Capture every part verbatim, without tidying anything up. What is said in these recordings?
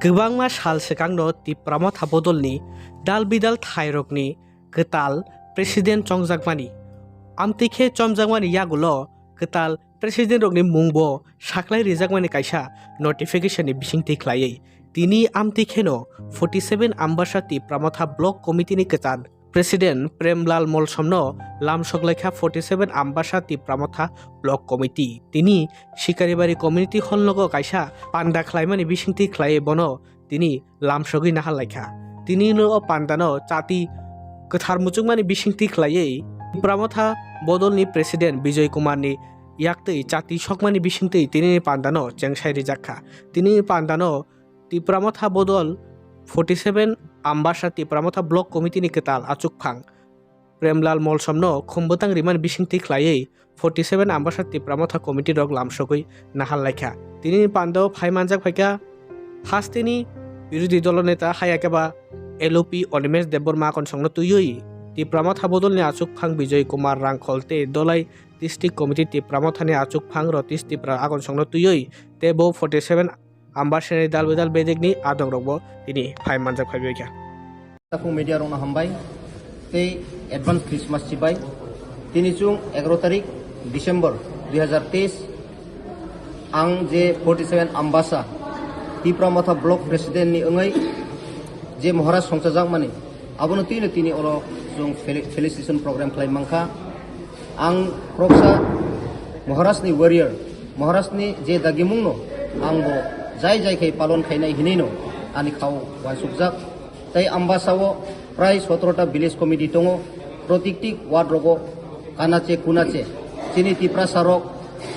Kwbangma sal swkangno Tipra Motha bodolni dal bidal thairokni kwtal president chongjakmani. Amtwi khe chomjakmani yagulo kwtal president rokni mungbo saklai rijakmani kaisa notification ni bisingtwi khlaiwi tini amtwi kheno forty seven Ambasa Tipra Motha Block Committee ni kwtal President Premlal Molsomno lamsok laikha forty seven Ambasa Tipra Motha Block Committee. Tini Sikaribari Community Hall nogo kaisa panda khlaimani bisingtwi khlaiwi bono tini lamsogwi nahar laikha. Tini no o pandano chati kwthar muchungmani bisingtwi khlaiwi Tipra Motha bodolni President Bijoy Kumarni yaktwi chati sokmani bisingtwi tinini pandano chengsai rijakkha. Tinini pandano Tipra Motha bodol forty seven Ambasa Tipra Motha Block Committee ni kwtal achukphang Premlal Molsomno khum bwtang rimani bisingtwi khlaiwi forty seven Ambasa Tipra Motha Committee rok lamsogwi nahar laikha. Tini pando phai manjak phaikha hasteni birodhi dolo neta haya khe ba L O P Animesh Debbarma konsongno twiwi Tipra Motha bodolni achukphang Bijoy Kumar Rangkhol tei Dholai District Committee Tipra Mothani achukphang Rotish Tipra akonsongno twiwi tei bo forty seven Ambasani dal bedal bedekni adongrokbo tini phai manjak phaibaikha. Takhuk media rokno hambai tei advance Christmas chibai. Tini chwng egaro tarik December dui hazar teis, ang je forty seven Ambasa Tipra Motha Block President ni wngwi je Maharaj songchajakmani, abono tini tini oro chwng fel-, felicitation program khlai mankha. Ang khoroksa Maharajni warrior, Maharajni je dagimungno ang bo jai jai khai palon khainai hinwino ani khao uansukjak. Tei Ambasao prai sotoro ta village committee tongo, protikti ward rogo kanache kunache chini Tiprasa rok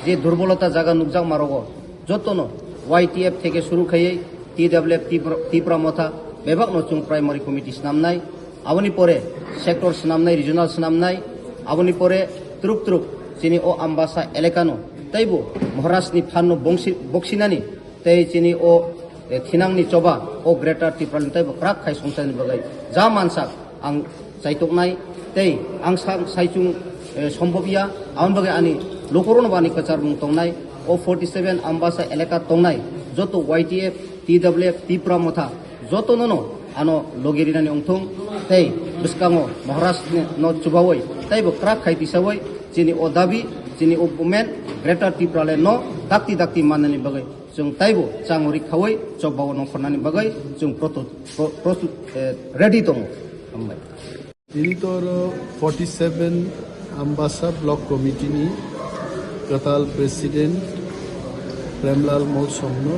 je durbolota jaga nukjakma rogo jotono Y T F theke suru khaiwi T W F Tipra, Tipra Motha bebakno chwng primary committee snamnai. Aboni pore sector swnamnai, regional swnamnai, aboni pore twrwk twrwk chini o Ambasa elakano teibo Maharajni phanno bongsi-, boksinani tei chini o, eh, thinangni choba o Greater Tipraland teibo kwrak khai songcharni bagwi ja mansak ang chaituknai tei ang sa-, saichung, eh, sombobya, aboni bagwi ani lukurokno bo ani kwchar mung tongnai, o forty seven Ambasa elaka tongnai joto Y T F, T W F, Tipra Motha, jotono no ano logi rinani wngthung tei bwskango Maharaj no chubawi tei bo kwrak khai tisawi chini o dabi, chini o movement Greater Tipraland no dakti dakti mannani bagwi chwng taibo changori khawi chokbao nongkhornani bagwi chwng protu-, pro-, prostut, eh, ready tongo. Hambai. Tini to oro forty seven Ambasa Block Committee ni kwtal President Premlal Molsomno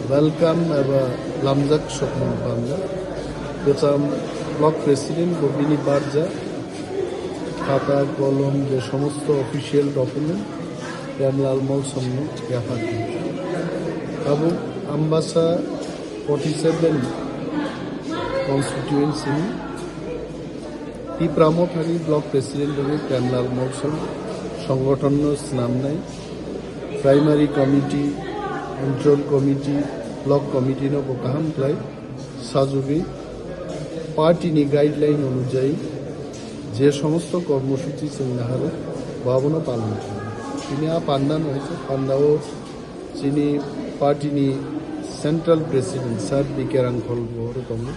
welcome eba lamjak sokmung panda. Kwcham Block President bo bini barja, khata, kolom, je somosto official document Premlal Molsomno yaphardi. Tabuk Ambasa forty seven constituency ni Tipra Mothani Block President rwgwi Premlal Molsom songothonno swnamnai, Primary Committee, Control Committee, Block Committee no bo kaham khlai sajugwi party ni guideline onujai je somosto kormosuchi chwng naharo bo abono palon khlai. Tini a panda no hai pandao chini party ni Central President Sir B K Rangkhol bo oro tongo.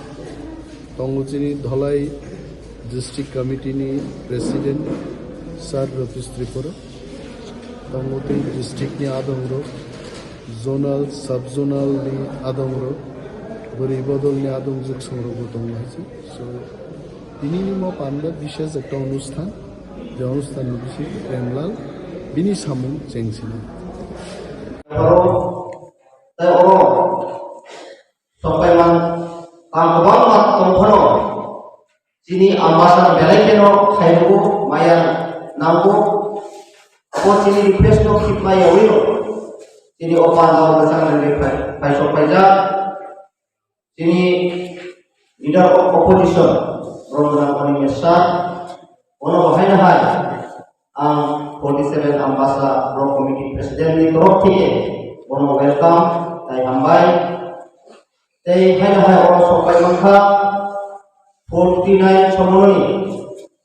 Tongo chini Dholai District Committee ni President Sir Ratish Tripura. Tongo tei district ni adongrok, zonal, sub-zonal ni adongrok, bwrwi bodol ni adongjwk songrok bo tongo hai se. So, tini ni mo panda bishes ekta onusthan, je onusthan ni bising Premlal bini samung chengsinai. Tei oro sokpaiman tang kwbangma tongphano chini Ambasa belai kheno khairugo maya nango. Abo chini request no khipma yawi no chini o panda o bwsang rwgwi phai, phai sok paijak. Chini leader of opposition, Rongna Animesh sir, bono bo haino hai ang forty seven Ambasa Block Committee President ni torof theke bono welcome tai hambai. Tei haino hai oro sok pai mankha forty nine Somononi,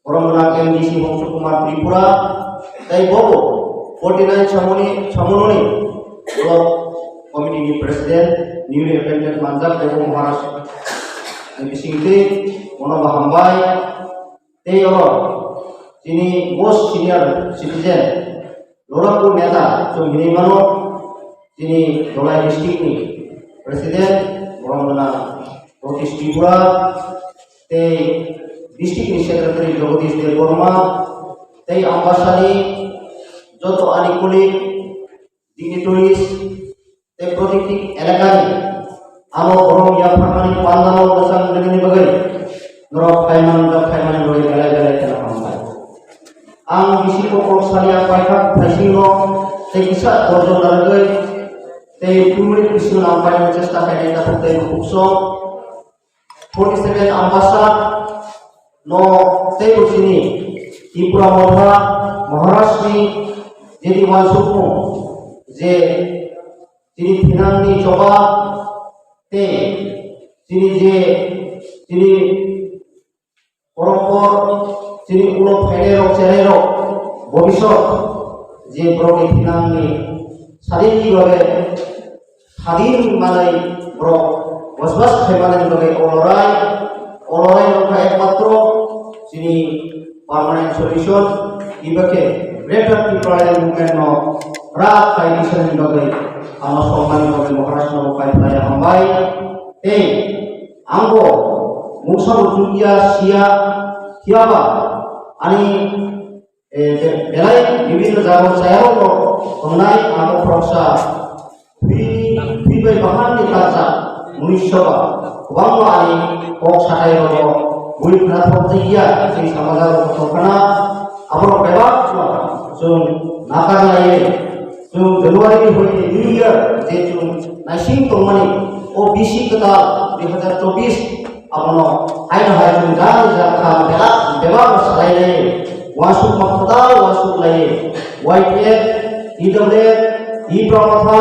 Rongna M D C Hongsu Kumar Tripura, tei bobo forty nine Somoni, Somononi Block Committee ni President, newly appointed manjak Devo Maharaj ni bisingtwi bono bo hambai. Tei oro chini most senior citizen, Lorapur neta chwng hinwi mano, chini Dholai district ni President, borok gwnang North East Tripura, tei district ni Secretary Jagadish Debbarma, tei Ambasani joto ani colleague, dignitaries, tei protikti elakani amo borok yapharmani pandano mwchang nini bagwi norok phaimani, phaimani bagwi belai belai kheno hambai. Ang bisi kokol sani ang paithak phaisingno tei kisa dorjo narwgwi tei two minute bisingo ang paina chesta khainai, takhuk tei bukhukso. Forty-second Ambasa no tei bo chini Tipra Motha Maharaj ni jedi wansukmung je chini thinang ni choba tei chini je chini porompor chini ulo phainai rok cherai rok bobisot je borok ni thinang ni sadin ni babe Hadin manai borok bosbas khai manai bagwi o lorai, o lorai wngkha ekmatro chini permanent solution, iba khe Greater Tipraland Movement no rak khai tisani bagwi ano songmani bagwi Maharaj no pai phlai hambai. Tei angbo mungsa bo chukya siya, thiyaba ani Eh, be-, belai bibinno jaga o chayao bo tongnai amo khoroksa thwi, thwi bai bahan ni tarsa munui soba kwbangma ani kok sakai rok bo bui khna thok tei ya tei samajak rok tong khna aborok bebak no chwng nakar lai. Chwng January ni hoi ni New Year je chwng naising tongmani, o bisi kwtal dui hazar chobbish abono haino hai chwng jani jak kha bebak bebak salai lai, uansuk ma kwtal uansuk lai, Y T F, T W F, Tipra Motha,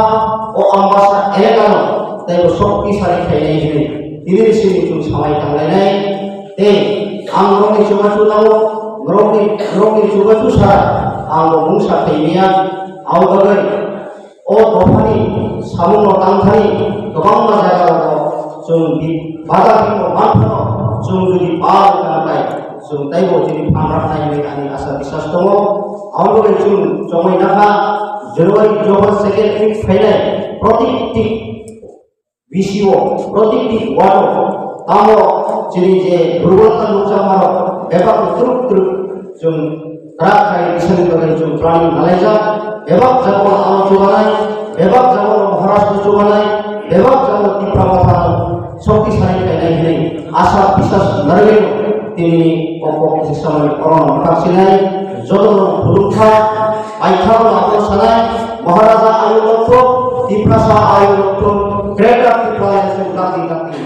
o Ambasa elakano tei bo shokti sari khainai hinwi tini ni simi chwng samai tanglainai. Tei ang norokni chubachu nango, norokni, norokni chubachu sara ang bo mungsa khaimaya, abo bagwi o dophani samungno tangthani kwbangma jagarogo chwng di-, bada bino manphano chwng jodi bal wngkha khe chwng teibo chini phangrapnai hinwi ani asa biswas tongo. Abo bagwi chwng chongwi nakha January joba second week phainai protikti B C O, protikti ward o, tamo chini je durbolta nukjakmarok bebak twrwk twrwk chwng kwrak khai bisani bagwi chwng planning nalaijak, bebak jaga o ano chubanai, bebak jaga o Maharaj no chubanai, bebak jaga o Tipra Motha no shoktisali khainai hinwi asa biswas narwgwi tini kok kok kisa samani oro no mwthak sinai, joto no khulumkha, paithago no abo sanai, Maharaja ayu lokthok, Tiprasa ayu lokthok, Greater Tipraland chwng dakti dakti